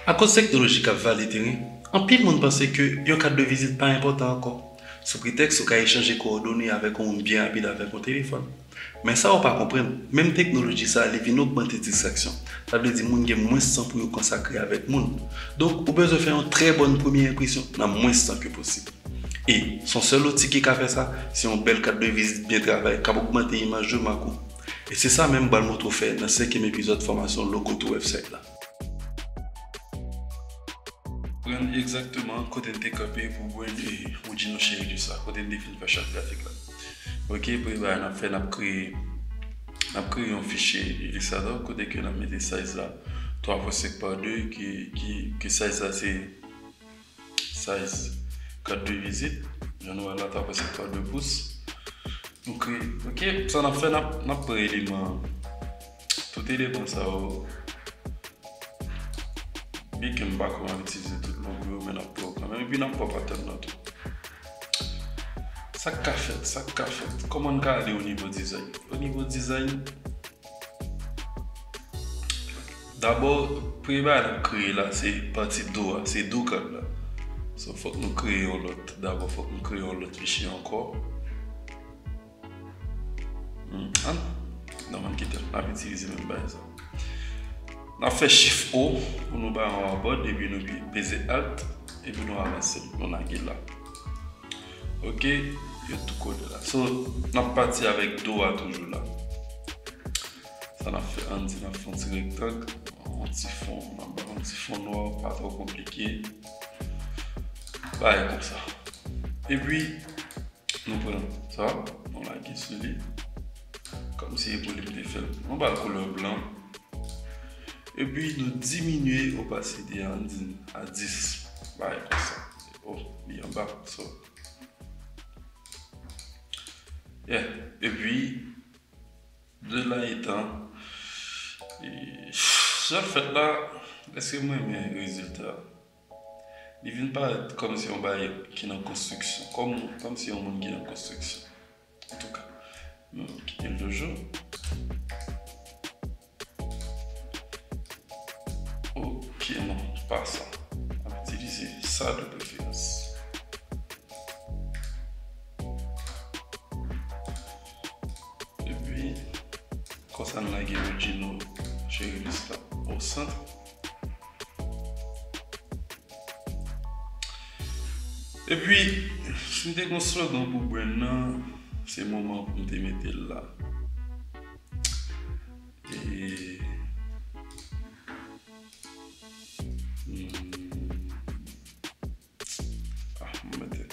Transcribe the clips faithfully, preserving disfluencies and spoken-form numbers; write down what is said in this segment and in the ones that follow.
Akoz teknoloji k ap vale teren, anpil moun panse ke yon kat de vizit pa enpòtan ankò, sou pretèks ou ka echanje kowòdone avèk yon moun byen rapid avèk yon telefòn. Men sa yo pa konprann, menm teknoloji sa a, li vin ogmante distraksyon. Sa vle di moun gen mwens tan pou yo konsakre avèk moun. Donk, ou bezwen fè yon trè bòn premye enpresyon nan mwens tan ke posib. E se yon sèl outi ki ka fè sa, se yon bèl kat de vizit byen travay k ap ogmante imaj de mak ou. E se sa menm m pral montre w fè nan senkyèm epizòd fòmasyon Logo to Website la. Pran egzakteman kote n te kanpe pou brand e Woodjino Cheri de sa, kote n te fin fè chak grafik la. Ok, premye bagay n ap fè, n ap kreye, n ap kreye yon fichye Illustrator kote ke n ap mete size la twa pwen senk pa de, ki, ki, ki size la se size kat de vizit. Jan nou wè la, twa pwen senk pa de pous. Nou kreye, ok, sa n ap fè, n ap, n ap pran eleman, tout eleman sa yo. Byenke m pa kwè m ap itilize tout logo yo, men n ap pran yo kanmenm. Epi n ap pran patèn nan tou. Sa k ka fèt, sa k ka fèt. Kòman n ka ale o nivo dizayn? O nivo dizayn, dabò, premye bagay n ap kreye la, se pati do a, se do kad la. So, fòk nou kreye yon lòt. Dabò, fòk nou kreye yon lòt fichye ankò. Hmm, ann, non, ann kite l. N ap itilize menm bagay sa. N ap fè Shift O pou nou bay yon abòd, epi nou pi-, peze Alt, epi nou avanse l, nou lage l la. Ok, yo tou kole la. So, n ap pati avèk do a toujou la. Sa n ap fè, ann di n ap fè yon ti rektang, yon ti fon, n ap ba yon ti fon nwa, pa twò konplike. Bagay konsa. Epi, nou pran sa, nou lage sou li. Kòmsi e pou li m te fè l. Nou ba l koulè blan. Epi nou diminye opasite a, ann di a dis. Bagay konsa. Oh, li anba. So. Yeah. Epi, de la etan, e, sa l fèt la, èske mwen renmen rezilta a? Li vin parèt kòmsi yon bagay ki nan konstriksyon, kòm, kòmsi yon moun ki nan konstriksyon. Antouka, nou kite l toujou. Ok, non, pa sa. N ap itilize sa de preferans. Epi, konsa n lage Woodjino Cheri Vista o sant. Epi, si m te gen yon slogan pou brand nan, se moman pou m te mete l la. E, hmm, ah, m mete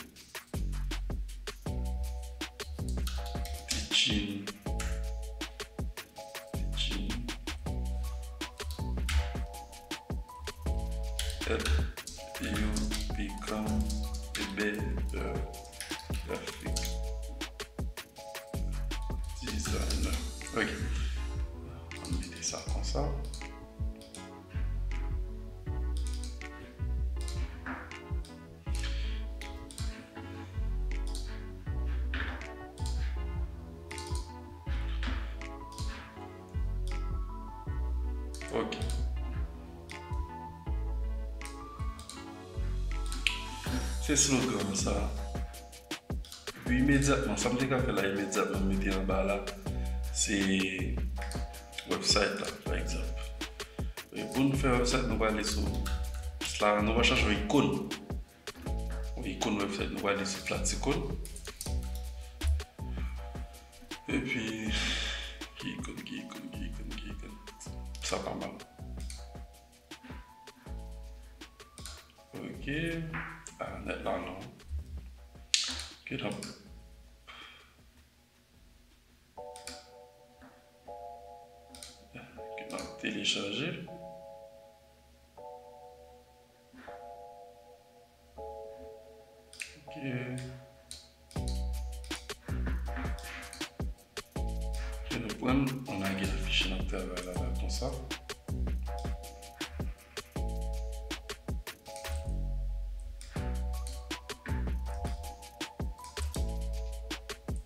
Teaching, teaching help you become a better graphic designer. Ok. Ann mete sa konsa. Ok. Se slogan sa. Epi imedyatman, sa m te ka fè la imedyatman, m mete anba la, se website la, pa egzanp. E pou n fè website, nou prale sou, la, nou va chache yon ikòn. Yon ikòn website, nou prale sou plat ikòn. Epi, ki ikòn, ki ikòn, ki ikòn, ki ikòn. Sa pa mal. Ok. Ah, nèt la non. Ok, n ap, ok, n ap telechaje. Ok. Epi nou pran, nou lage nan fichye n ap travay la, la konsa.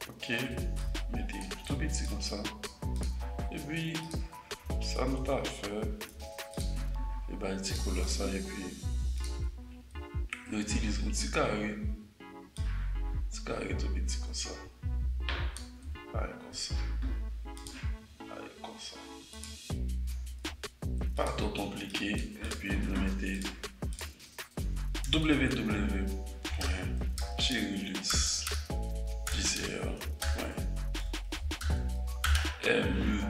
Ok, mete tou piti konsa. Epi, sa nou ta fè, e Bay ti koulè sa, epi nou itilize yon ti kare. Ti kare tou piti konsa. Parèy konsa. Parèy konsa. Pa twò konplike, epi nou mete w w w pwen cherilus j c r pwen m e.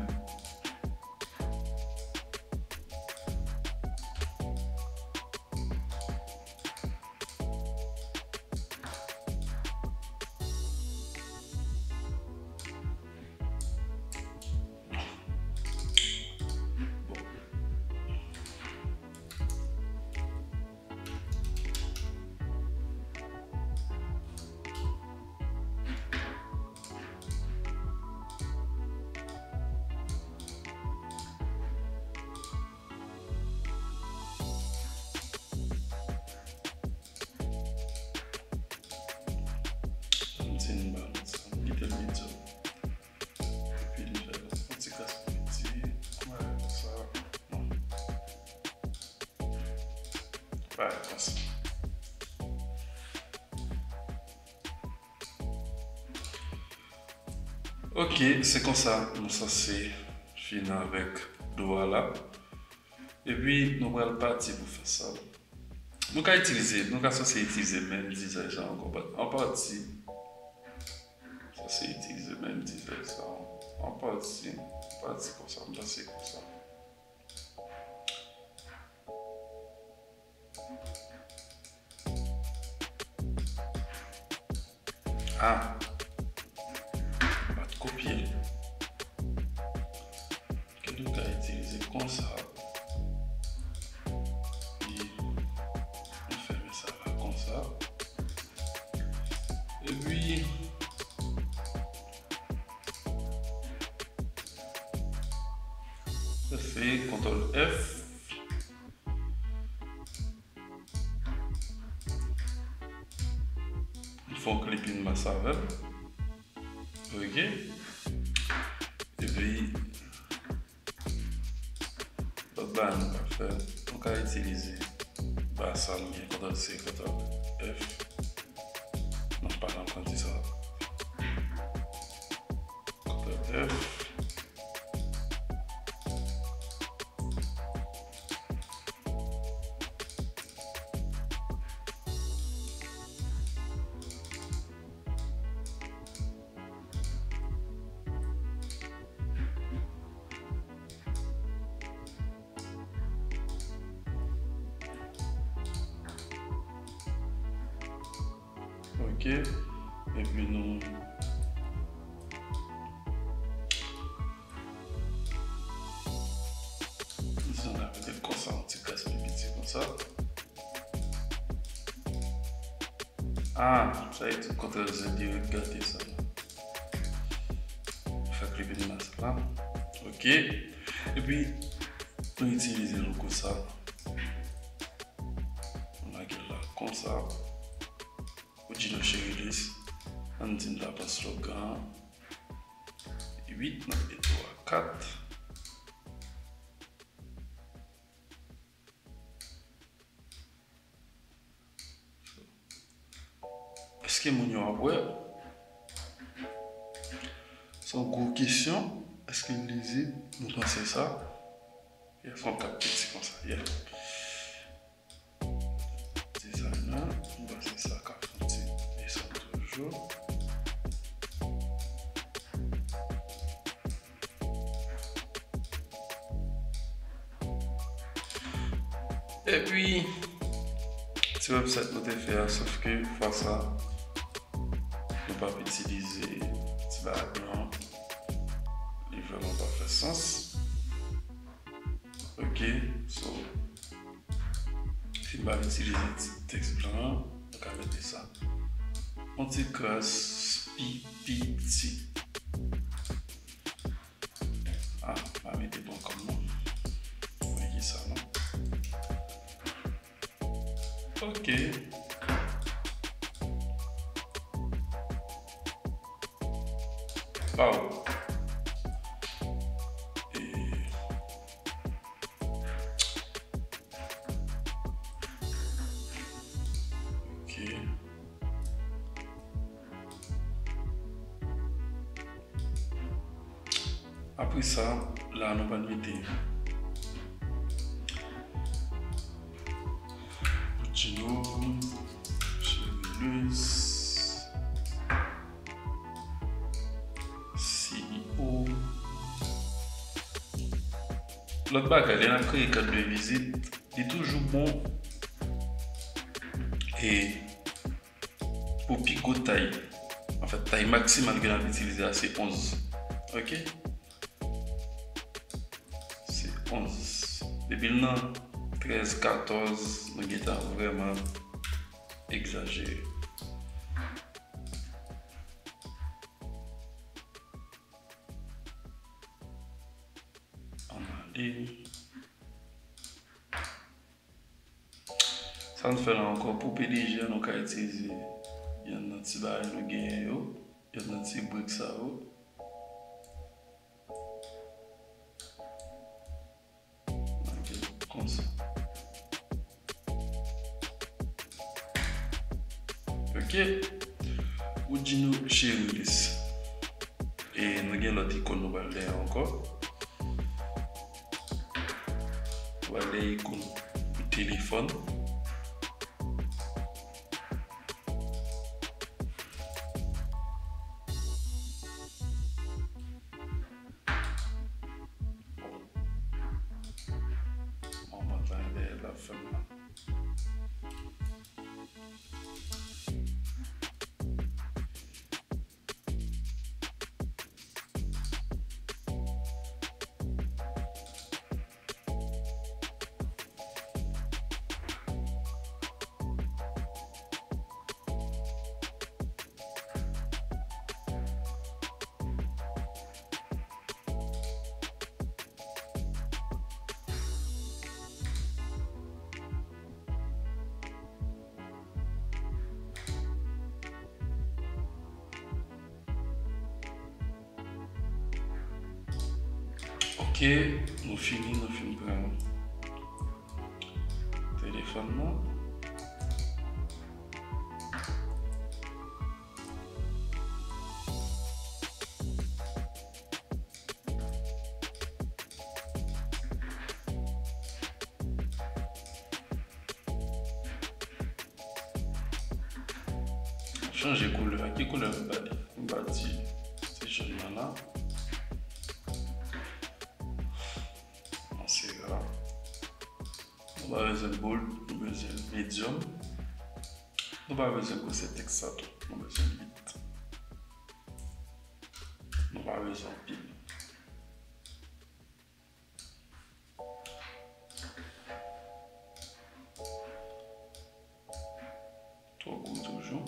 Ann di n ba l sa, m kite l piti. Epi n fè yon ti kras piti. Kòman l konsa? Bon. Bagay konsa. Ok, se konsa nou sanse fini avèk do a la. Epi nou pral pati pou fè sa. Nou ka itilize, nou ka sanse itilize menm dizay sa ankò, but an pati, sanse itilize menm dizay sa an pati, an pati konsa, m panse konsa. Ah, m pa t kopye l. Ke nou ka itilize konsa. Epi nou fèmen sa la konsa. Epi nou fè kontwòl F. M fè yon clipping mask avè l. Ok. Epi lòt bagay nou ka fè, nou ka itilize ba sa nou gen, kontwòl C, kontwòl F. Non, pa nan konti sa. Kontwòl F. Ok. Epi nou, nou ka mete konsa, yon ti kras pi piti konsa. Ah, sa e tout kontwòl Z dirèk gate sa la. Fè clipping mask la. Ok. Epi nou itilize logo sa. Nou lage l la konsa. Pou Gino Cherilis. Ann di n ta pran slogan an. Uit, n ap mete twa, kat. Èske moun yo ap wè? Se yon gwo kesyon. Èske l lizib? Nou panse sa? Yeah, se yon kat piti konsa. Yeah. Dizay la, m panse sa ka fè yon ti desann toujou. Epi, ti website nou te fè a, sòf ke fwa sa, nou p ap itilize ti bagay blan. Li vrèman pa fè sans. Ok, so, si m pa itilize ti tèks blan an, nou ka mete sa. Yon ti kras pi piti. Ah, m pa mete bon kòm non. Mwen ki sa non. Ok. Waw. E Apre sa, la nou pral mete Poutino, Cherilus, C E O. Lòt bagay, lè n ap kreye kat de vizit, li toujou bon e pou pi gwo tay. Anfèt, tay maksimal ke n ap itilize a se onz. Ok? Se onz. Depi l nan trèz, katòz, nou gentan vrèman egzajere. Ann ale. Sa n fè la ankò, pou P D G a, nou ka itilize yonn nan ti bagay nou genyen yo, yonn nan ti brik sa yo. Ok, konsa. Ok. Woodjino Cherilus. E nou gen lòt ikòn nou pral dèyè ankò. Nou pral dèyè ikòn pou telefòn. Bon. Manman tan dèyè l ap fè m la. Ok, nou fini, nou fin pran telefòn nan. Chanje koulè a. Ki koulè m ba li? M ba di se jòn nan la. Bon, se gra. Nou pa bezwen bold, nou bezwen medium. Nou pa bezwen gwosè tèks sa tou. Nou bezwen lit. Nou pa bezwen anpil. Twò gwo toujou.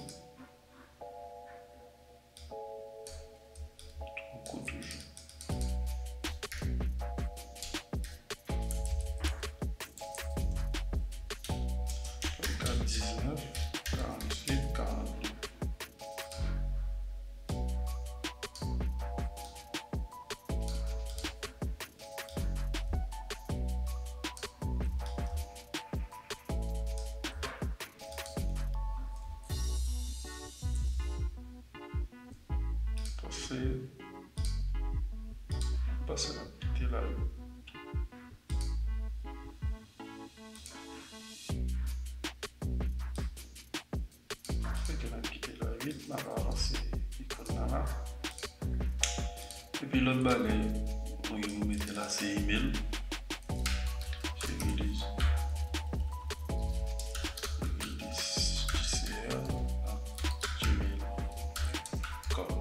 Twò gwo toujou. Trannkat diznèf, karanntuit, karannde. Pase, pase n ap kite la. Fè ke n ap kite la vit, n ap avanse ikòn nan la. Epi lòt bagay, mwen gen pou mete la, se email. Cherilus, Cherilus J C R at gmail dot com.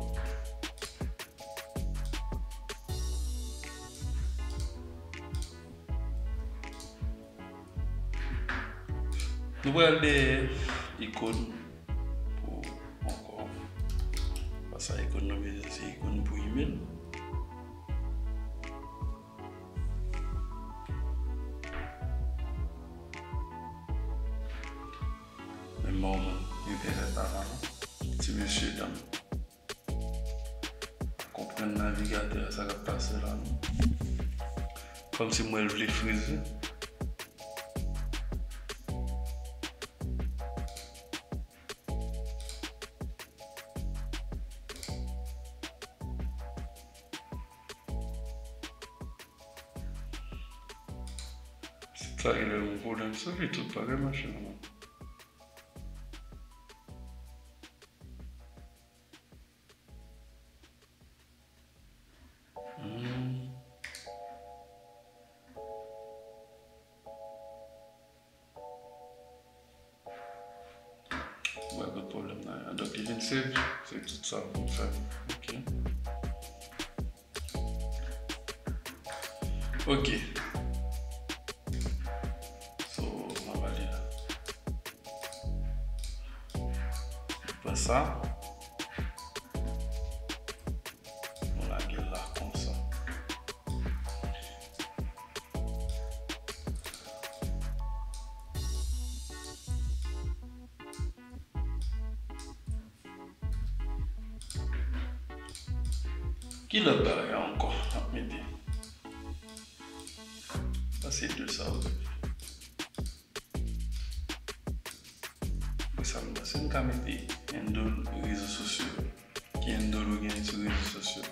Nou pral dèyè ikòn pou ankò. Paske ikòn nou bezwen se ikòn pou email. Men manman, yo te fè pa mal, ti mesye dam. Konprann navigatè a, sa k ap pase la, non. Kòmsi m wè l vle frize. Sa genlè yon pwoblèm sou li, tout bagay mache nòmal. Hmm. Wè, pa pwoblèm nan. Donk, li vin save, se tout sa pou fè. Ok. Ok. So, m ap ale la. Apre sa, nou lage l la konsa. Ki lòt bagay ankò n ap mete? Sa se de sa yo. Pou sa, m panse m ka mete handle rezo sosyo. Ki handle ou gen sou rezo sosyo?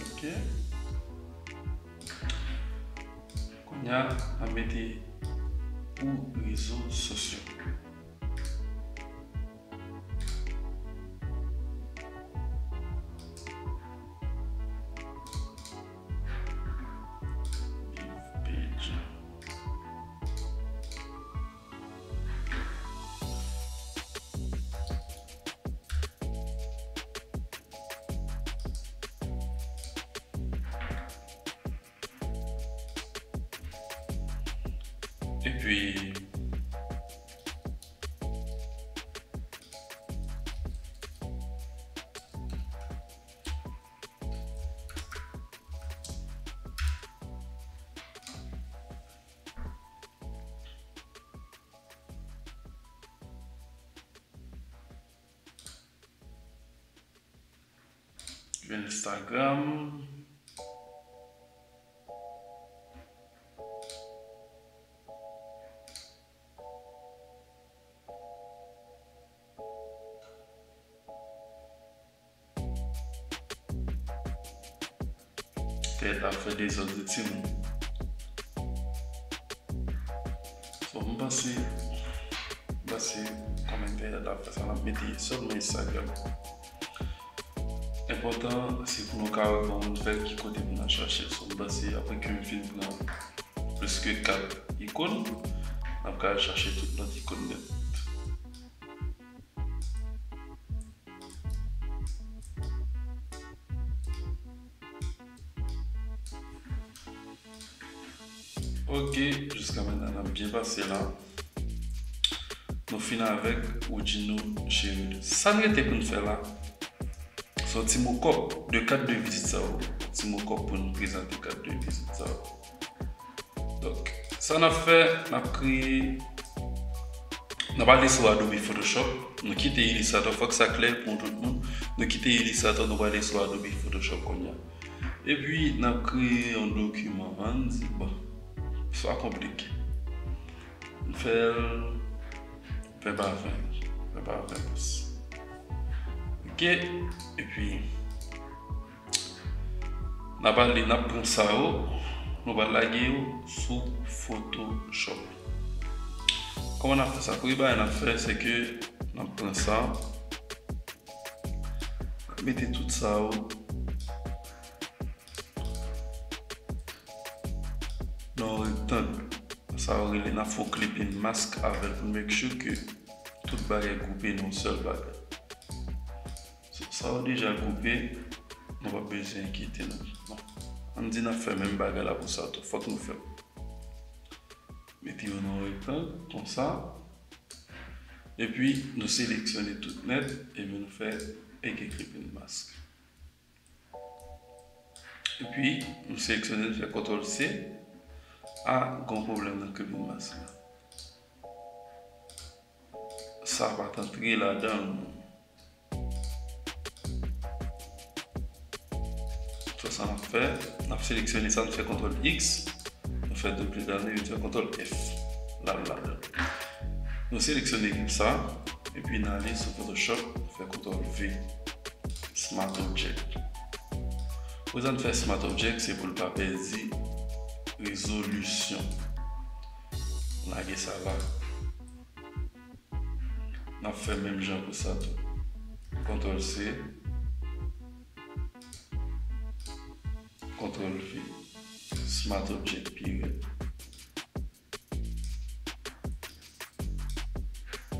Ok. Kounye a, n ap mete pou rezo sosyo. Page. Epi, Instagram. Tèt ap fè dezòd wi timoun. So, m panse, m panse kòmantè a t ap fè sa, n ap mete sèlman Instagram. Enpòtan, se pou nou ka wè kòman n fè, ki kote pou n al chache. So, m panse, apre ke m fin pran plis ke kat ikòn, n ap ka al chache tout lòt ikòn nèt. Ok, jiska mentnan n ap byen pase la. Nou fin avèk Woodjino Chéride. Sa n rete pou n fè la, se yon ti mokòp de kat de vizit sa yo. Ti mokòp pou n prezante kat de vizit sa yo. Donk, sa n ap fè, n ap kreye, n ap ale sou Adobe Photoshop, nou kite Illustrator, fòk sa klè pou tout moun. Nou kite Illustrator, nou prale sou Adobe Photoshop kounye a. Epi, n ap kreye yon dokiman, ann di, bon, sa konplike. N fè l ven pa ven, ven pa ven pous. Ok, epi, n ap ale, n ap pran sa yo, nou pral lage yo sou Photoshop. Kòman n ap fè sa? Premye bagay n ap fè, se ke n ap pran sa, n ap mete tout sa yo nan yon rektang. Sa yo rele, n ap fè yon clipping mask avè l pou n make sure ke tout bagay gwoupe nan yon sèl bagay. So, sa yo deja gwoupe, nou p ap bezwen enkyete nou. Bon, ann di n ap fè menm bagay la pou sa tou. Fòk nou fè l. Mete yo nan yon rektang, konsa. Epi, nou seleksyone tout nèt, epi nou fè eke clipping mask. Epi, nou seleksyone, nou fè kontwòl C. A, gen yon pwoblèm nan clipping mask la. Sa pa t antre ladan l. So, sa n ap fè, n ap seleksyone sa, nou fè kontwòl X, nou fè doub klik la, nou fè kontwòl F. L al ladan l. Nou seleksyone ekip sa, epi n ale sou Photoshop, fè kontwòl V, Smart Object. Pou sa n fè Smart Object, se pou l pa pèdi rezolisyon. Lage sa la. N ap fè menm jan pou sa tou. Kontwòl C, kontwòl V. Smart Object pi rèd.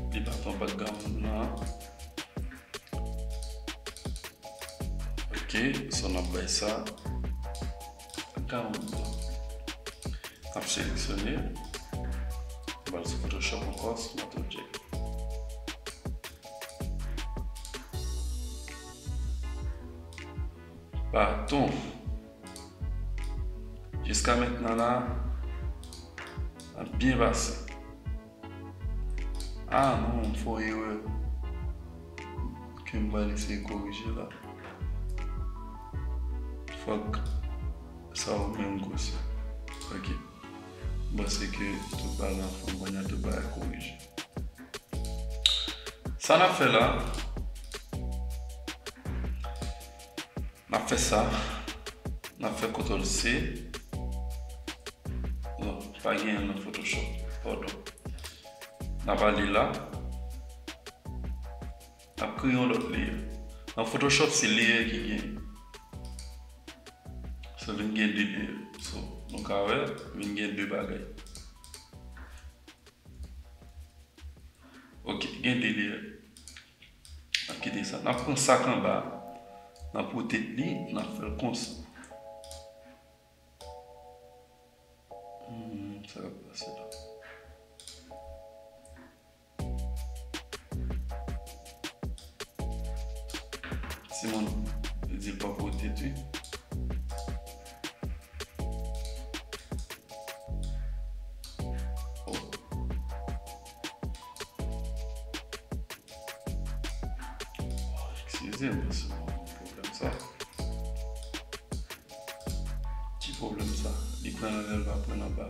Li pa pran background lan. Ok, so n ap bay sa background lan. N ap seleksyone. N al sou Photoshop ankò, Smart Object. Baton. Jiska mentnan la, n ap byen pase. Ah non, m fè yon erè ke m pral eseye korije la. Fòk sa yo menm gwosè. Ok. M panse ke tout bagay anfòm, kounye a tout bagay korije. Sa n ap fè la, n ap fè sa, n ap fè kontwòl C. Non, pa genyen nan Photoshop, padon. N ap ale la, n ap kreye yon lòt layer. Nan Photoshop, se layer ki genyen. So, vin gen de layer. So, nou ka wè, vin gen de bagay. Ok, gen de layer. N ap kite sa. N ap pran sa k anba, n ap rotate li, n ap fè l konsa. Hmm, sa k ap pase la? Timoun, li di l p ap rotate, wi. Oh. Oh, eskize m, paske m gen pwoblèm sa. Ki pwoblèm sa? Li pran anlè, l pa pran anba.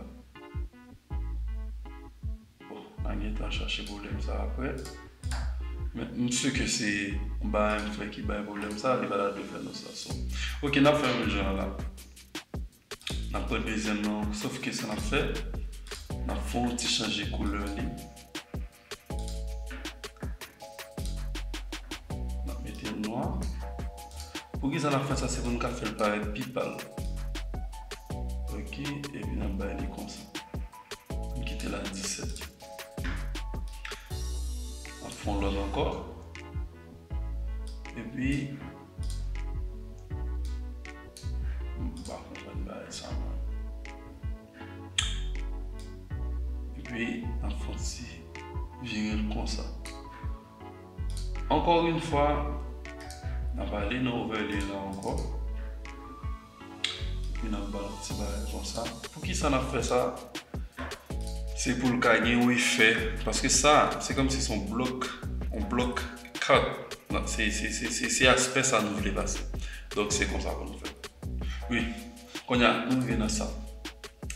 Bon, n a gentan chache pwoblèm sa apre. Men m si ke se yon bagay m fè ki bay pwoblèm sa, li pa ta dwe fè nou sa. So, ok, n ap fè menm jan an la. N ap pran dezyèm nan, sof ke sa n ap fè, n ap fè yon ti chanje koulè li. N ap mete l nwa. Poukisa n ap fè sa? Se pou n ka fè l parèt pi pal. Ok, epi n ap bay li konsa. M kite l a disèt. M ap fè yon lòt ankò. Epi, m pa konprann bagay sa, mwen. Epi, n ap fè yon ti vire l konsa. Encore une fois, n ap ale nan overlay la ankò. Epi n ap ba l ti bagay konsa. Poukisa n ap fè sa? Se pou l ka gen yon efè. Paske sa, se kòmsi se yon blòk, yon block cut. Non, se, se, se, se, se aspè sa nou vle pase. Donk, se konsa pou nou fè. Wi. Kounye a, nou rive nan sa.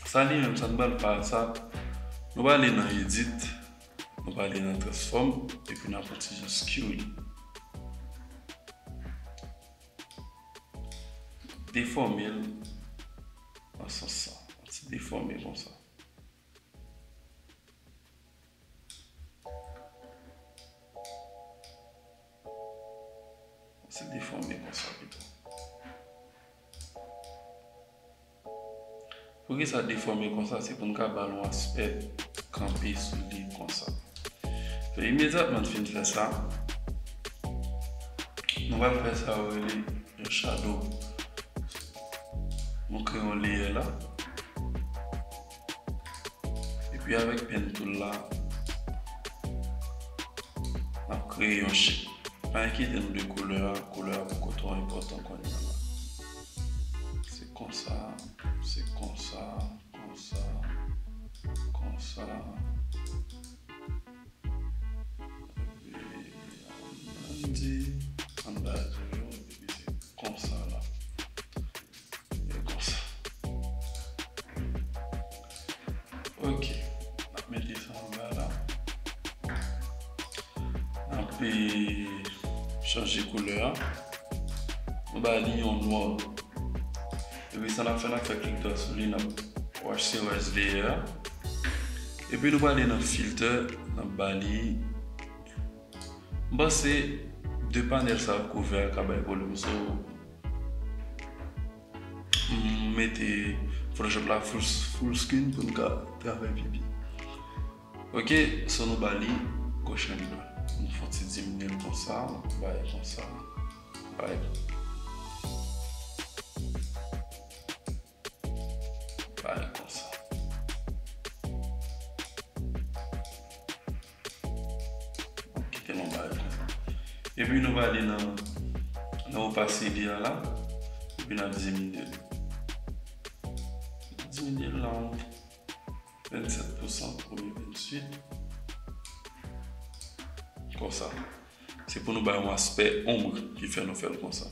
Sa li menm, sa nou pral fè sa. Nou pral ale nan edit. Nou pral ale nan transform. Epi n ap fè yon ti jan skew li. Defòme l nan sans sa. Yon ti defòme konsa. Yon ti defòme konsa pito. Poukisa defòme konsa? Se pou n ka ba l yon aspè kanpe sou li konsa. So, imedyatman n fin fè sa, nou pral fè sa yo rele yon shadow. Nou kreye yon layer la. Epi avèk pen tool la, n ap kreye yon shape. Pa enkyete nou de koulè a, koulè a poko twò enpòtan kounye a la. Se konsa, se konsa, konsa, konsa. Epi, ann di, ann ba toujou, epi se konsa la. E konsa. Ok, n ap mete sa anba la. E chanje koulè a. Nou ba li yon nwa. Epi sa n ap fè, n ap fè klik dwat sou li, n ap wash se rès layer a. Epi nou prale nan filter, n ap ba li. M panse de panèl sa yo kouvè a ka bay pwoblèm. So, m mete Photoshop la full, full screen pou n ka travay pi byen. Ok, so nou ba li goch ak dwat. Nou fè yon ti diminye l konsa, nou ba li konsa. Ba li. Ba li konsa. Kite nou ba li konsa. Epi nou ba li nan, nan opacity a la. Epi n ap diminye l. Diminye l la yon vennsèt pousan oubyen venntuit. Konsa. Se pou nou bay yon aspè ombre ki fè nou fè l konsa.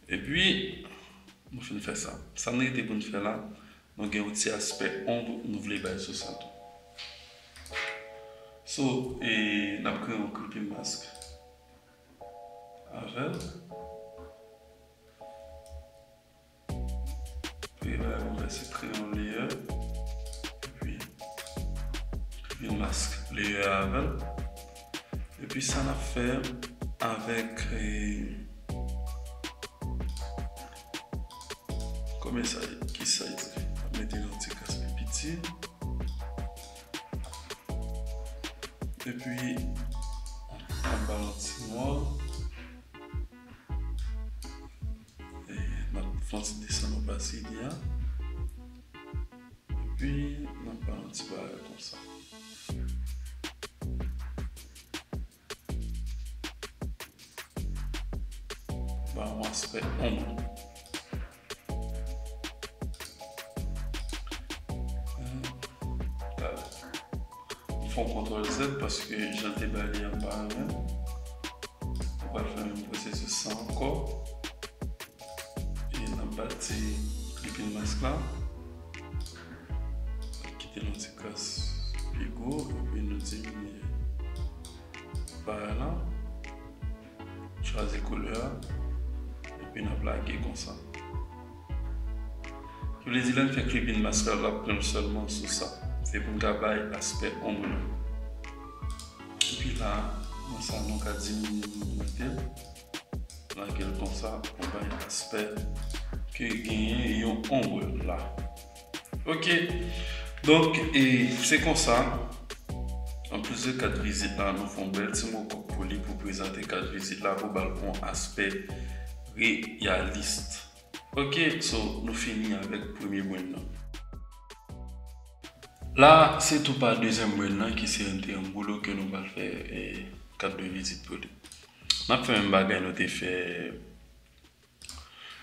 Epi, nou fin fè sa. Sa n rete pou n fè la, nou gen yon ti aspè ombre nou vle bay sou sa tou. So, e, n ap kreye yon creeping mask avè l. Epi la, nou fè se kreye yon layer. Epi, epi mask layer avè l. Epi sa n ap fè avèk, eh, konbyen sa, ki size? N ap mete l yon ti kras pi piti. Epi, n ap ba l yon ti nwa. E, n ap fè yon ti desann opasite a. Epi, n ap ba l yon ti bagay konsa. Ba yon aspè ombre. Hmm, talè. M fè yon kontwòl Z paske jan l te bay li an m pa renmen. Nou pral fè menm pwosesis sa ankò. E n ap bati creeping mask la. Kite l yon ti kras pi gwo, epi nou diminye bagay la. Chwazi koulè a, epi n ap lage konsa. Ki vle di, lè n fè creeping mask la, l ap pran l sèlman sou sa. Se pou n ka bay aspè ombre la. Epi la, nan sa, nou ka diminye, nou ogmante l. Lage l konsa pou bay aspè ke genyen yon ombre la. Ok. Donk, e se konsa. Anplis de kat vizit la, nou fè yon bèl ti mokòp pou li pou prezante kat vizit la, pou ba l yon aspè reyalis. Ok, so, nou fini avèk premye brand nan. La, se tou pa dezyèm brand nan ki se yon triangulo ke nou pral fè, eh, kat de vizit pou li. N ap fè menm bagay nou te fè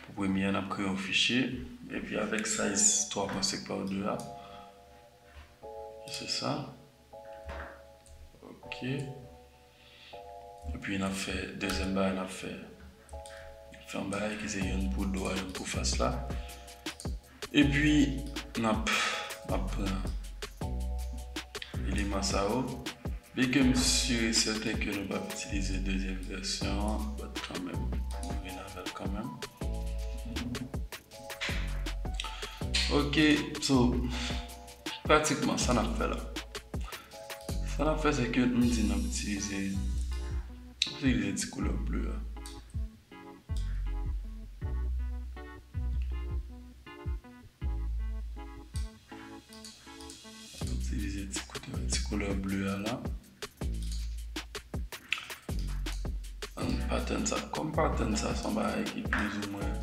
pou premye a, n ap kreye yon fichye, epi avèk size twa pwen senk pa de a, se sa. Ok. Epi n ap fè dezyèm bagay, n ap fè, fè yon bagay ki se youn pou do a, youn pou fas la. Epi n ap, n ap pran eleman sa yo. Byenke m si e sèten ke nou p ap itilize dezyèm vèsyon an, but kanmenm, nou vin avè l kanmenm. Ok, so, pratikman, sa n ap fè la. Sa n ap fè, se ke m di n ap itilize, itilize ti koulè ble a. Itilize ti koulè, ti koulè ble a la. An pattern sa, kòm pattern sa, se yon bagay ki plizoumwen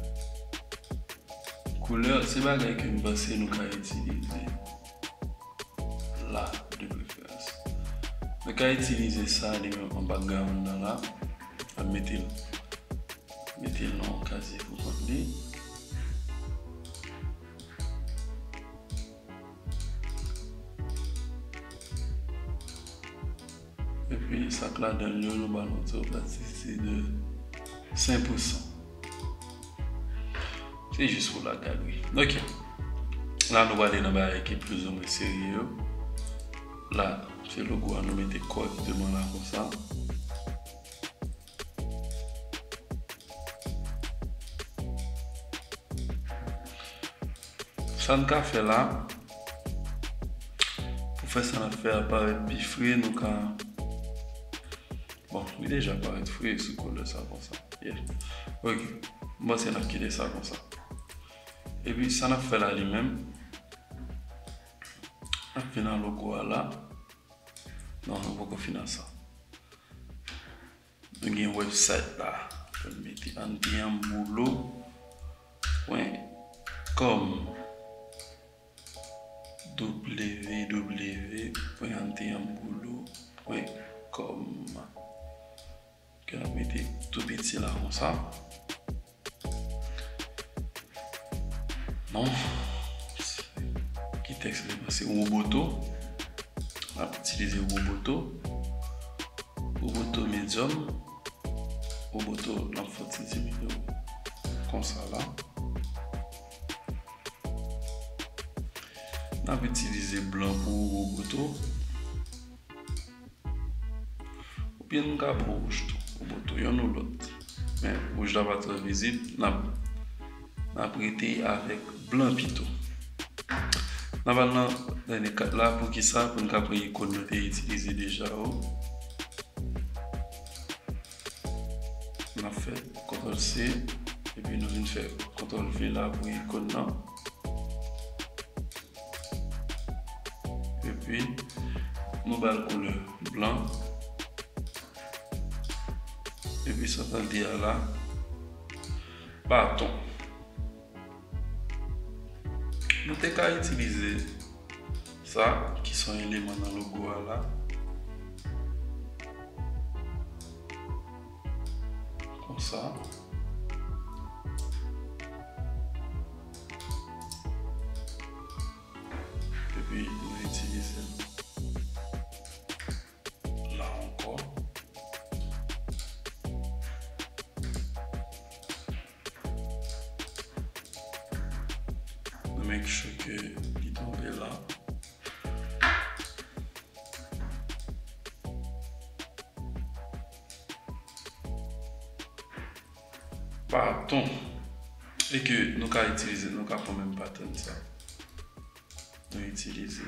koulè, se bagay ke m panse nou ka itilize la, de preferans. Nou ka itilize sa, li menm, an background nan la, an mete l. Mete l nan yon kazye pou kont li. Epi, sa k ladan l yo, nou ba l yon ti opasite de senk pousan. Se jis pou la galerie. Ok. La, nou prale nan bagay ki plizoumwen serye yo. La, Se logo a nou mete kòrèkteman la konsa. Sa n ka fè la, pou fè sa n ap fè a parèt pi fre, nou ka, bon, li deja parèt fre sou koulè sa konsa. Yeah. Ok. M panse n ap kite sa konsa. Epi sa n ap fè la li menm, n ap vin nan logo a la. Non, nou poko fin nan sa. Nou gen website la. Pou n mete antiambolo pwen kòm. W W W pwen antiambolo pwen kòm. Ke n ap mete tou piti la konsa. Non. Ki tèks li? Se Roboto. N ap itilize Roboto. Roboto medium. Roboto, n ap fè ti diminye konsa la. N ap itilize blan pou Roboto. Oubyen nou ka pran wouj tou, Roboto, yonn ou lòt. Men wouj la pa twò vizib, n ap, n ap rete avèk blan pito. N ap al nan dènye kat la, poukisa? Pou n ka pran ikòn nou te itilize deja yo. N ap fè kontwòl C, epi nou vin fè kontwòl V la pou ikòn nan. Epi, nou ba l koulè blan. Epi, sa n di a la, baton. Nou te ka itilize sa, ki se yon eleman nan logo a la. Konsa. Epi nou itilize l la ankò. Nou make sure ke li tonbe la. Baton. E ke nou ka itilize, nou ka pran menm pattern sa. Nou itilize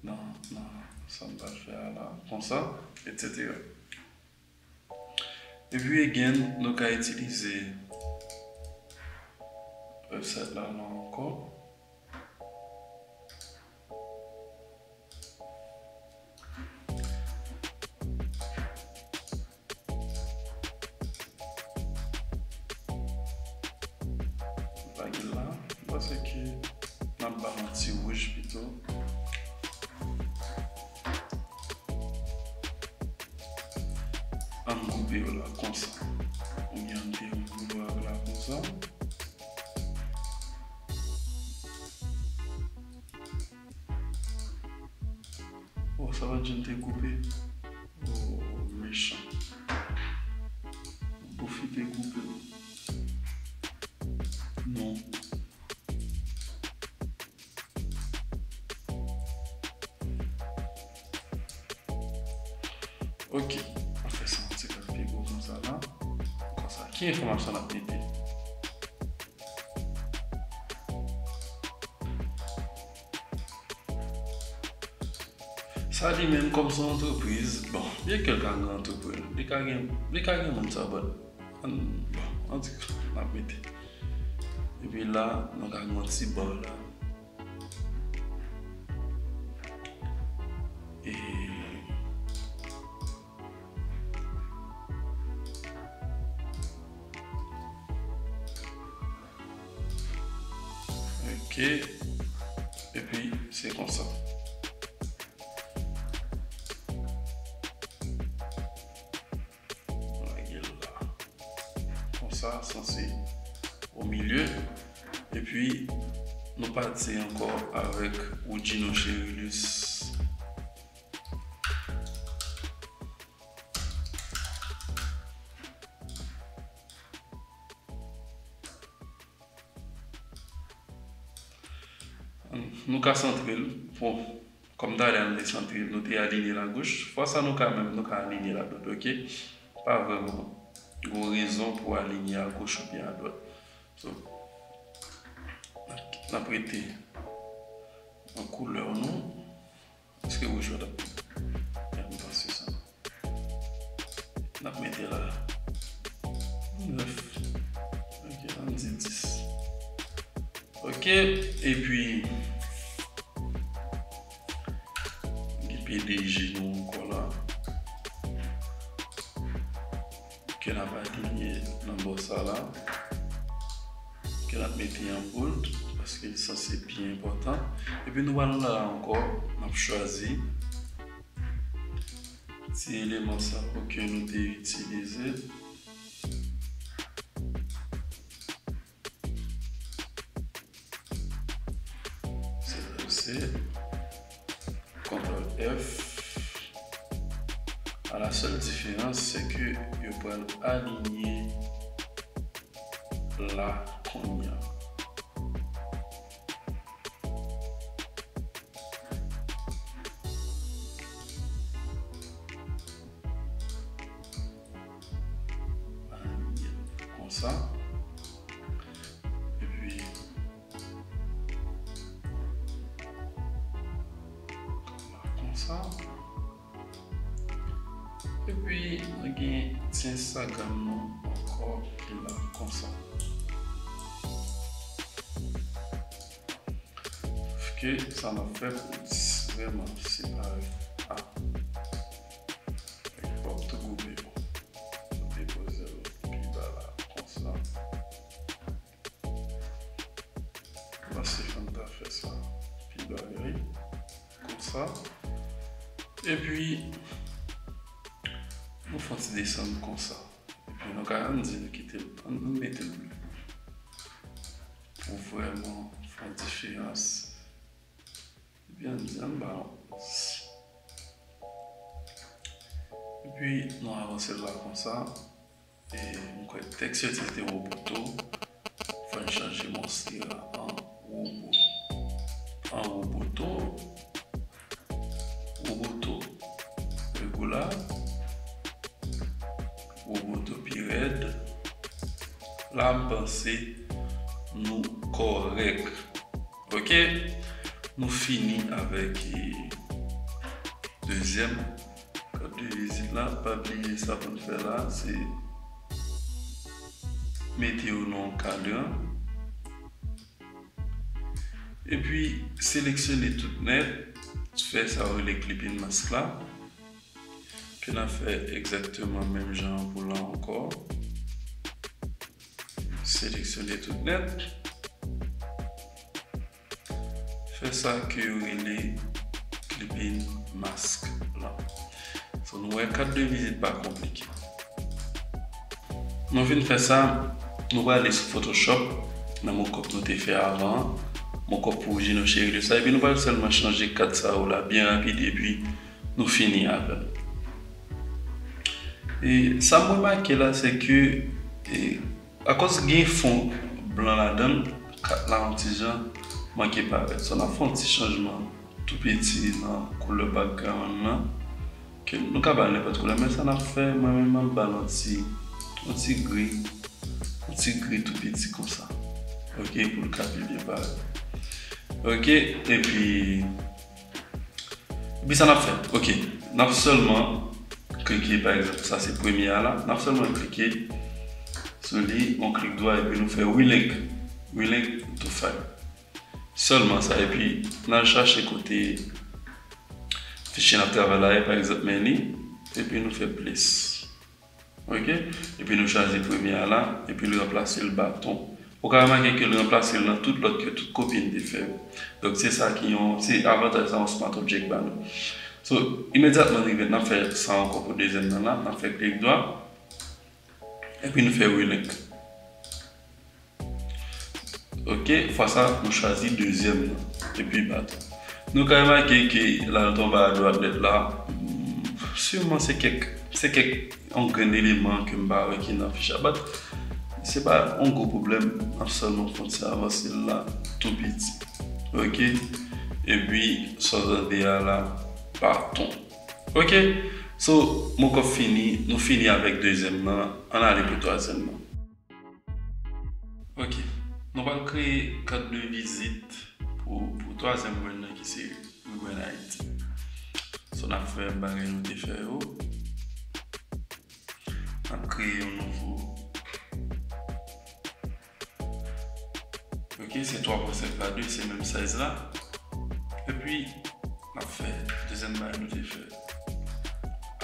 nan, nan sa m pral fè a la, konsa, et cetera. Epi, again, nou ka itilize website la, la ankò. Lage l la. M panse ke n ap ba l yon ti wouj pito. Ann koupe yo la konsa. Oubyen ann te yon boulwa la konsa. Oh, sa pa t janm te koupe. Oh, mechan. Pwofite koupe l. Non. Ok. Ann fè sa yon ti kras pi gwo konsa la. Konsa. Ki enfòmasyon n ap mete? Sa li menm kòm se yon antrepriz, bon, byen ke l ka gen antrepriz, li ka gen, li ka gen moun sa, but, ann, bon, antouka, n ap mete. Epi la, nou ka gen yon ti ba la. E Ok. Epi, se konsa. Lage l la. Konsa, sanse o milye. Epi, nou pati ankò avèk Woodjino Cherilus. Nou ka santre l. Bon, Kòm talè a nou te santre, nou te alinye l agoch, fwa sa nou ka menm, nou ka alinye l adwat, ok? Pa vrèman gon rezon pou alinye agoch oubyen adwat. So, n ap, n ap rete nan koulè nou. Èske wouj yo t ap bon? Gad m pase sa. N ap mete la nèf. Ok, ann di dis. Ok, epi gen P D G nou ankò la. Ke n ap alinye nan bò sa la. Ke n ap mete an bold, paske li sanse byen enpòtan. Epi nou pral la ankò, n ap chwazi ti eleman sa yo ke nou te itilize. Se, se kontwòl F. A la sèl diferans, se ke yo pral alinye la kounye a. Konsa. Epi, konsa. Epi, nou gen ti Instagram nou ankò ki la konsa. Ke sa n ap fè pou dis vrèman separe a. Fòk tou goumen yo. Depoze l pi ba la, konsa. Panse fò n ta fè sa pi ba, wi. Konsa. Epi, nou fè yon ti desann konsa. Epi nou ka ann di nou kite l, ann, ann mete l blo. Pou vrèman fè yon diferans. Epi ann di, ann ba yon onz. Epi nou avanse l la konsa. E m kwè tèks yo se te Roboto. Fò n chanje monstre a an Robo. An Roboto. Roboto. Regula. Roboto pi rèd. La, m panse nou kòrèk. Ok? Nou fini avèk, eh, dezyèm kat de vizit la. Pa bliye sa pou n fè la, se mete yo nan yon kadran. Epi, seleksyone tout nèt. Fè sa yo rele clip in mask la. Ke n ap fè egzakteman menm jan an pou la ankò. Seleksyone tout nèt. Fè sa ke yo rele clip in mask la. So, nou wè kat de vizit pa konplike. Nou fin fè sa, nou prale sou Photoshop, nan mockup nou te fè avan an, mockup pou Gino Cheri de sa, epi nou pral sèlman chanje kat sa yo la byen rapid, epi nou fini avè l. E sa m remake la, se ke, e, akòz gen fon blan ladan l, kat la yon ti jan manke parèt. So, n ap fè yon ti chanjman tou piti nan koulè background nan. Ke nou ka ba l nenpòt koulè, men sa n ap fè, mwen menm, m ap ba l yon ti, yon ti gri, yon ti gri tou piti konsa. Ok, pou l ka pi byen parèt. Ok, epi, epi sa n ap fè, ok, n ap sèlman klike, pa egzanp, sa se premye a la, n ap sèlman klike sou li, yon klik dwa, epi nou fè relink, relink to file. Sèlman sa, epi n al chache kote fichye n ap travay la ye, pa egzanp, men li, epi nou fè plis. Ok? Epi nou chwazi premye a la, epi l ranplase l baton. Ou ka remake ke l ranplase l nan tout lòt ke tout kopi n te fè yo. Donk, se sa ki yon, se avantaj sa yon Smart Object ba nou. So, imedyatman n rive, n ap fè sa ankò pou dezyèm nan la, n ap fè klik dwa, epi nou fè relink. Ok, fwa sa, nou chwazi dezyèm nan, epi baton. Nou ka remake ke la l tonbe adwat nèt la, hmm, siman se kèk, se kèk yon grenn eleman ke m pa wè ki nan fich la, but se pa yon gwo pwoblèm, n ap sèlman fè yon ti avanse l la tou piti. Ok, Epi sa w tande a la, baton. Ok, so, mwen kwè fini, nou fini avèk dezyèm nan, ann ale pou twazyèm nan. Ok, nou pral kreye kat de vizit pou, pou twazyèm brand nan ki se Rebrand Haiti. So, n ap fè bagay nou te fè yo. N ap kreye yon nouvo. Ok, se twa pwen senk pa de, se menm size la. Epi, n ap fè dezyèm bagay nou te fè.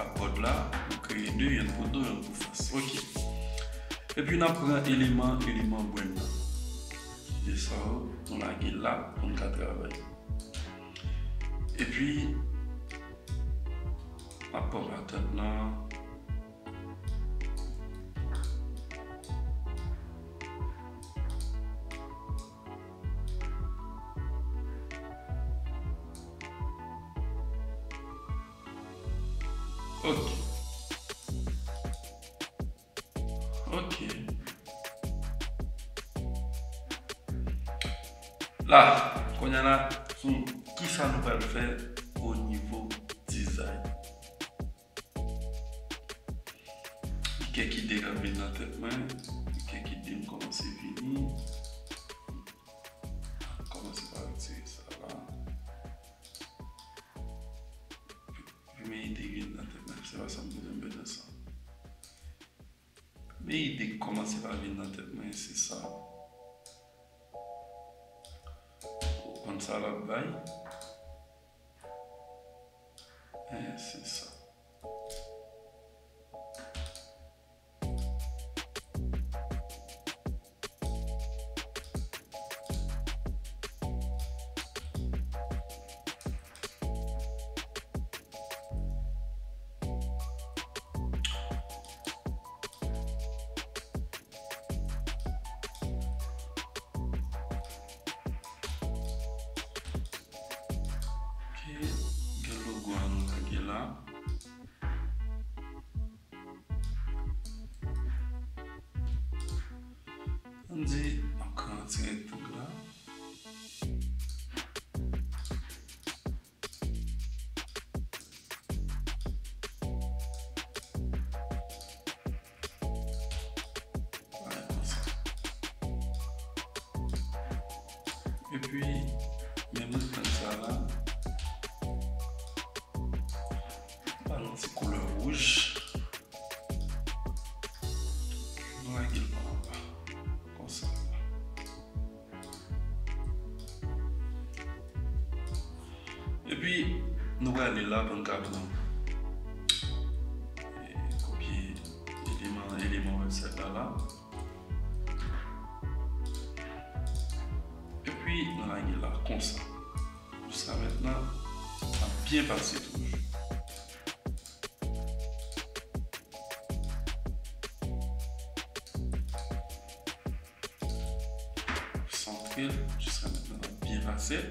Abòd la, nou kreye de, yonn pou do, yonn pou fas. Ok. Epi, n ap pran eleman, eleman brand nan. Se sa yo, nou lage la pou n ka travay. Epi, n ap pran patant lan. Ok. Ok. La, kounye a la, sou kisa nou pral fè o nivo dizay? Gen kèk ide k ap vin nan tèt mwen, gen kèk ide m kòmanse vini. Kòmanse pa retire sa la. Premye ide ki vin nan tèt mwen, se pa sa m bezwen, m bezwen sa. Premye ide ki kòmanse pa vin nan tèt mwen, se sa. Ou konn sa l ap bay? Eh, se sa. Ok, gen logo a nou lage la. Ann di, n ap kreye yon ti rektang la. Bagay konsa. Epi, menm rektang sa la, ba l yon ti koulè wouj. Nou lage l pa anba. Konsa. Epi, nou prale la pou n ka pran, e, kopye eleman, eleman website la la. Epi, nou lage la konsa. Jiska mentnan, sa byen pase toujou. Santre l, jiska mentnan, l ap byen pase.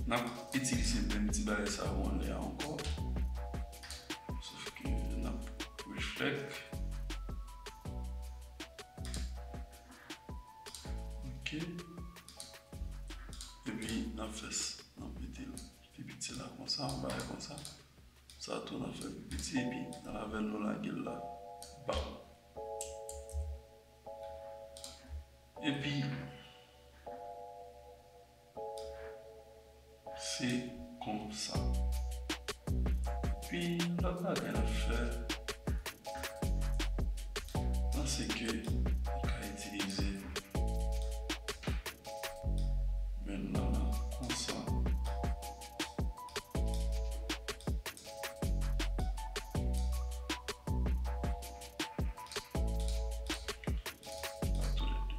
N ap itilize menm ti bagay sa yo anlè a ankò. Sof ke n ap reflect. Ok. Epi, n ap fè s-, n ap mete l pi piti la konsa, yon bagay konsa. Sa tou n ap fè pi piti, epi nan lavèl nou lage l la. Bam. Epi, se konsa. Epi, lòt bagay n ap fè, se ke nou ka itilize menm nan la, konsa.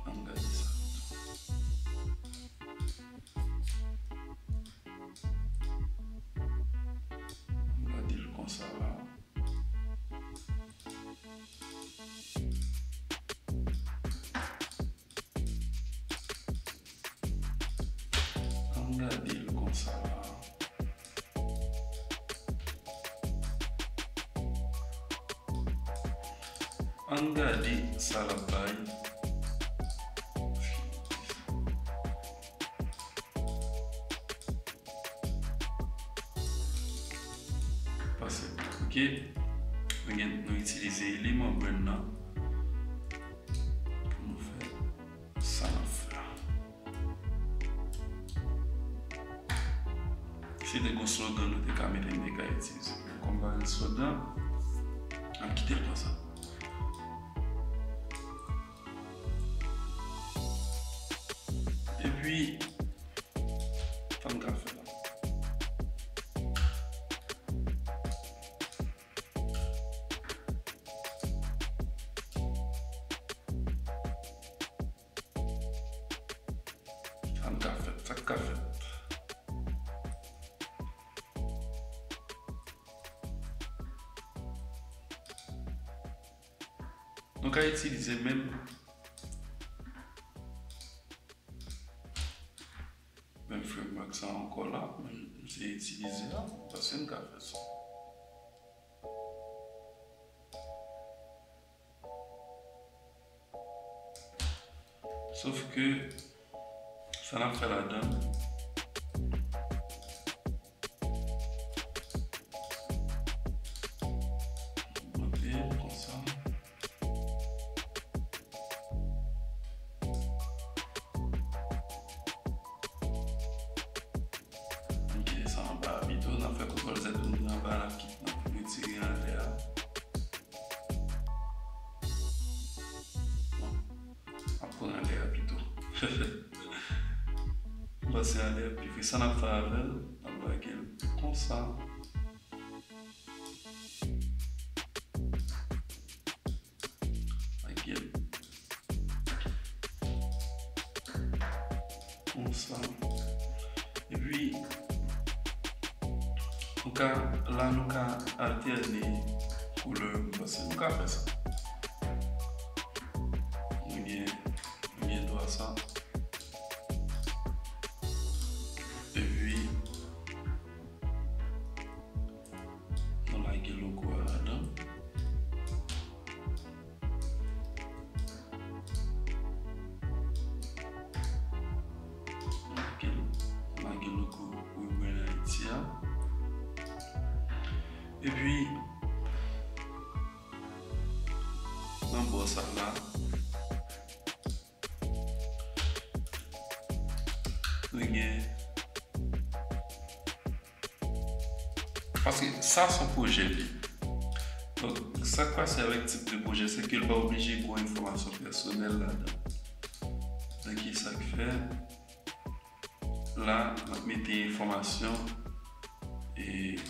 Ann gade sa. Ann gade l konsa la. Ann gade l konsa la. Ann gade sa l ap bay. Ok, nou gen, nou itilize eleman brand nan pou nou fè sa n ap fè a. Si te gen slogan, nou te ka mete, nou te ka itilize. Kòm pa gen slogan, n ap kite l konsa. Epi, sa n ka fè la. Sa n ka fèt, sa k ka fèt. Nou ka itilize menm, menm framework sa ankò la, menm se itilize la, paske n ka fè sa. Sof ke sa n ap fè ladan, monte konsa. Ann kite sa anba a pito, n ap fè kontwòl Z, nou anba la, n ap retire anlè a. Non. Ap pran anlè a pito. M panse anlè a pi fre. Sa n ap fè avè l, n ap lage l konsa. Lage l konsa. Epi, nou ka, la nou ka altène koulè, m panse nou ka fè sa. Nou gen, nou gen dwa sa. Epi, nou lage logo a ladan. Lage, lage logo Rebrand Haïti a. Epi, nan bò sa la, nou gen, paske sa se yon pwojè li. Donk, sa k pase avèk tit de pwojè, se ke l pa oblije gen yon enfòmasyon pèsonèl ladan. Donk, ki sa k fè, la, n ap mete enfòmasyon, e,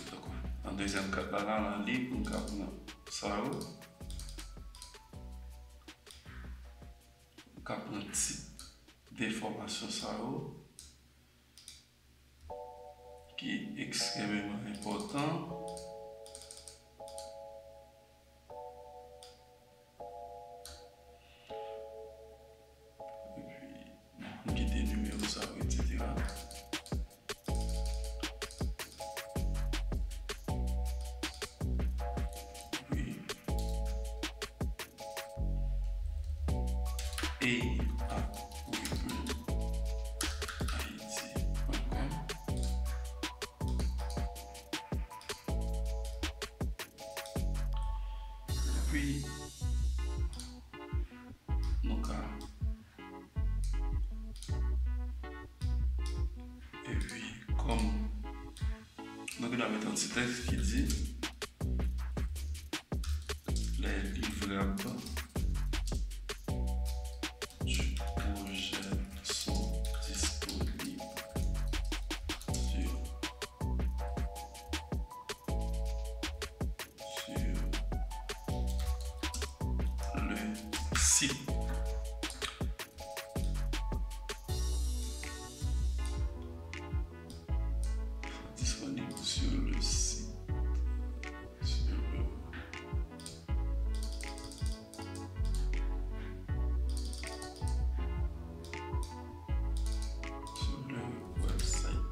donk, nan dezyèm kat la, la, la, li, pou n ka pran sa yo. N ka pran tit de enfòmasyon sa yo, ki ekstrèmeman enpòtan. Epi, bon, nou kite nimewo sa yo, etsetera. Wi. A at Rebrand Haïti pwen kòm. Epi, nou ka, epi, kòm nou gen dwa mete yon ti tèks ki di, les livrables du projet sont disponibles sur, sur le site. Disponible sur le site. Sur le, sur le website.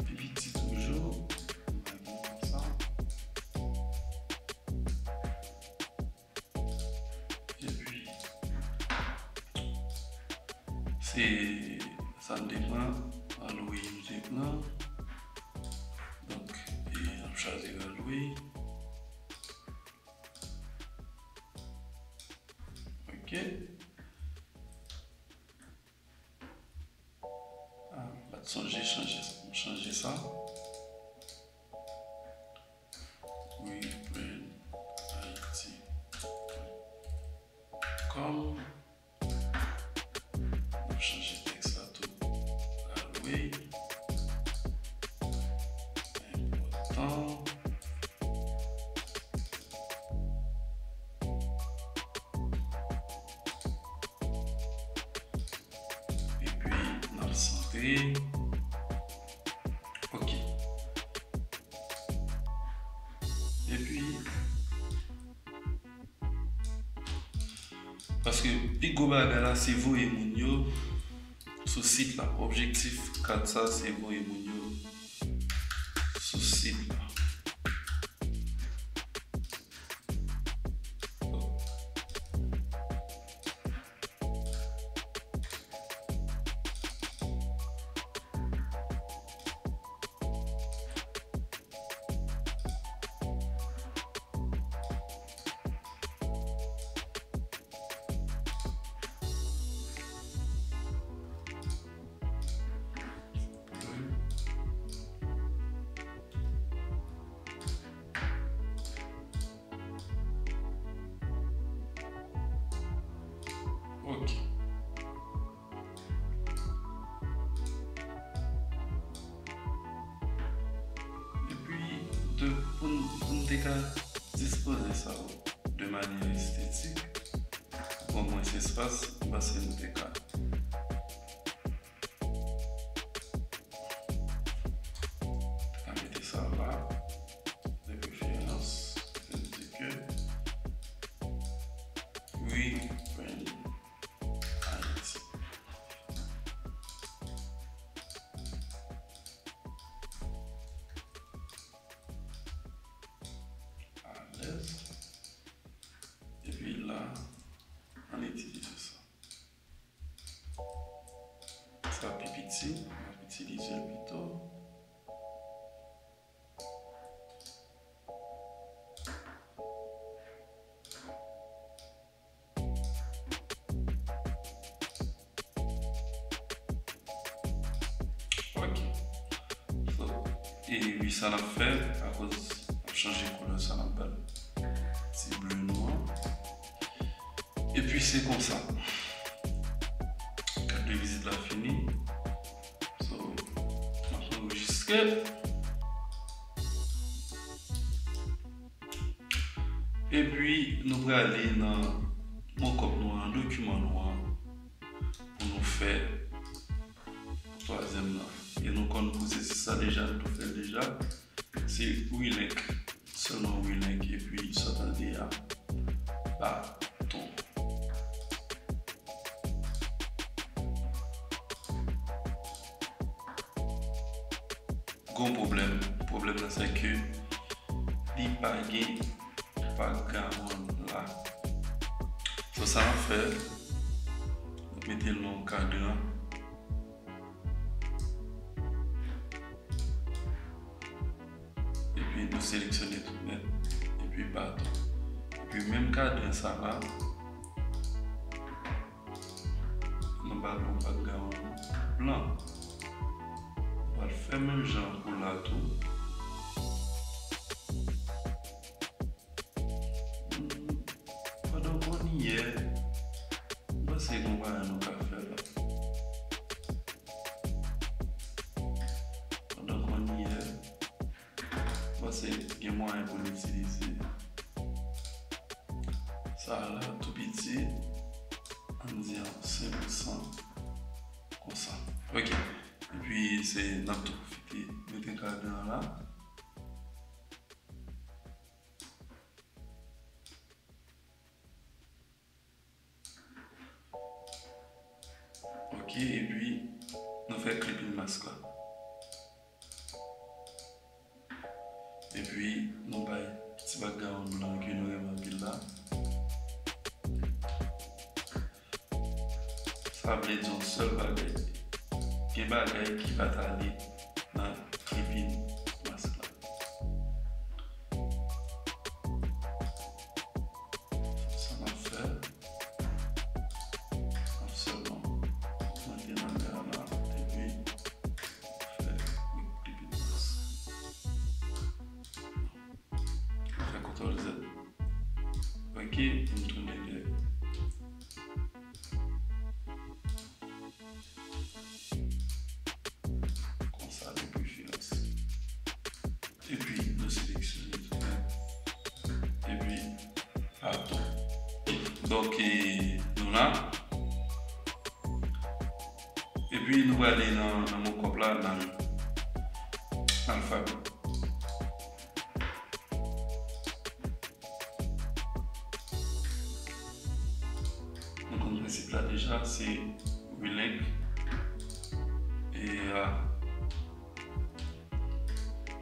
Pi piti toujou, nou mete konsa. Se sa m te pran, Ralway m te pran. Donk, e, n ap chwazi Ralway. Ok. Ah, m pa t sonje chanje, chanje sa. Rebrand Haiti. Kòm N ap chanje tèks la tou. Ralway. Enpòtan. Epi, n ap santre. Ok. Epi, Paske pi gwo bagay la, se voye moun yo sou sit la. Objektif kat sa, se voye moun yo sou sit la. Ok. Epi, de, pou n, pou n te ka dispoze sa yo de manyè estetik, pou pran mwens espas, m panse nou te ka Ka mete sa la, de preferans, nou di ke Rebrand Haiti. Alèz. Epi la, ann itilize sa. Sa pi piti, m ap itilize l pito. Ok. So, e wi, sa n ap fè, akoz n ap chanje koulè, sa n ap ba l ti ble nou an. Epi se konsa. Kat de vizit la fini. So, m ap anrejistre. Epi nou prale nan mockup nou an, nan dokiman nou an, pou nou fè twazyèm nan. E nou konn pwosesis la deja, nou tou fè l deja. Se relink. Sèlman relink epi sa w tande a. Baton. Gon pwoblèm. Pwoblèm nan se ke li pa gen background la. So sa n ap fè, nou mete l nan kadran. Epi nou seleksyone tout nèt. Epi baton. Epi menm kadran sa la, nou ba l yon background blan. Nou pral fè menm jan pou la tou. Hmm, pandan w konn yè, m panse gon bagay nou ka fè la. Pandan w konn yè, m panse gen mwayen pou n itilize sa la tou piti, ann di a senk pou san konsa. Ok. Epi se, n ap tou pwofite mete kadran an la. Ok, epi nou fè clipping mask la. Epi nou bay ti background blan ke nou renmen anpil la. Sa vle di yon sèl bagay. Gen bagay ki pa t ale nan clipping mask la. Sa m ap fè, m ap sèlman monte nan lè a la, epi fè clipping mask. Fè kontwòl Z. Ok, pou m tounen dèyè. Konsa, de preferans. Epi, nou seleksyone tout nèt. Epi, baton. Donk, e, nou la. Epi, nou prale nan, nan mockup la, nan alfabè. Nou konn prensip la deja, se relink. E, a,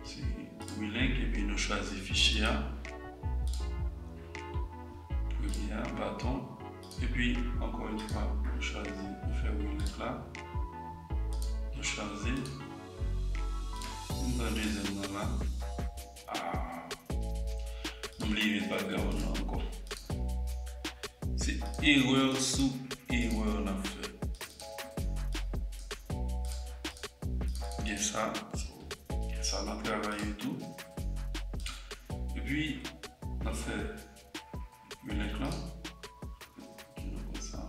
se relink, epi nou chwazi fichye a. Premye a, baton. Epi, ankò yon fwa, nou chwazi, nou fè relink la. Nou chwazi. Nou pran dezyèm nan la. Ah, nou bliye met background nan ankò. Se erè sou erè n ap fè. Gen sa, so, gen sa n ap travay tou. Epi, n ap fè relink lan. Nou pran sa.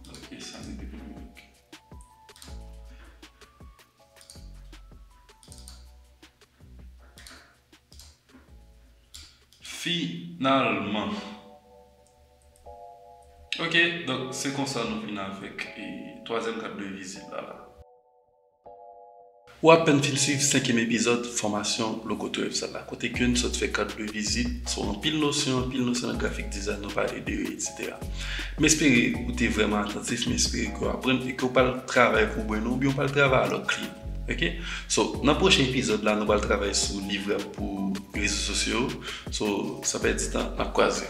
Ok, sa mete pou relink. Finalman. Ok, donk se konsa nou fini avèk, e, twazyèm kat de vizit la, la. Ou apèn fin swiv senkyèm epizòd fòmasyon Logo Twelve sa la, kote ke n sot fè kat de vizit sou anpil nosyon, anpil nosyon nan grafik dizayn, nou pale de yo, etsetera. M espere ou te vrèman atantif, m espere ke w aprann e ke w pral travay pou brand ou oubyen w pral travay a lòt kliyan. Ok? So, nan pwochen epizòd la, nou pral travay sou livrab pou rezo sosyo. So, san pèdi tan, n ap kwaze.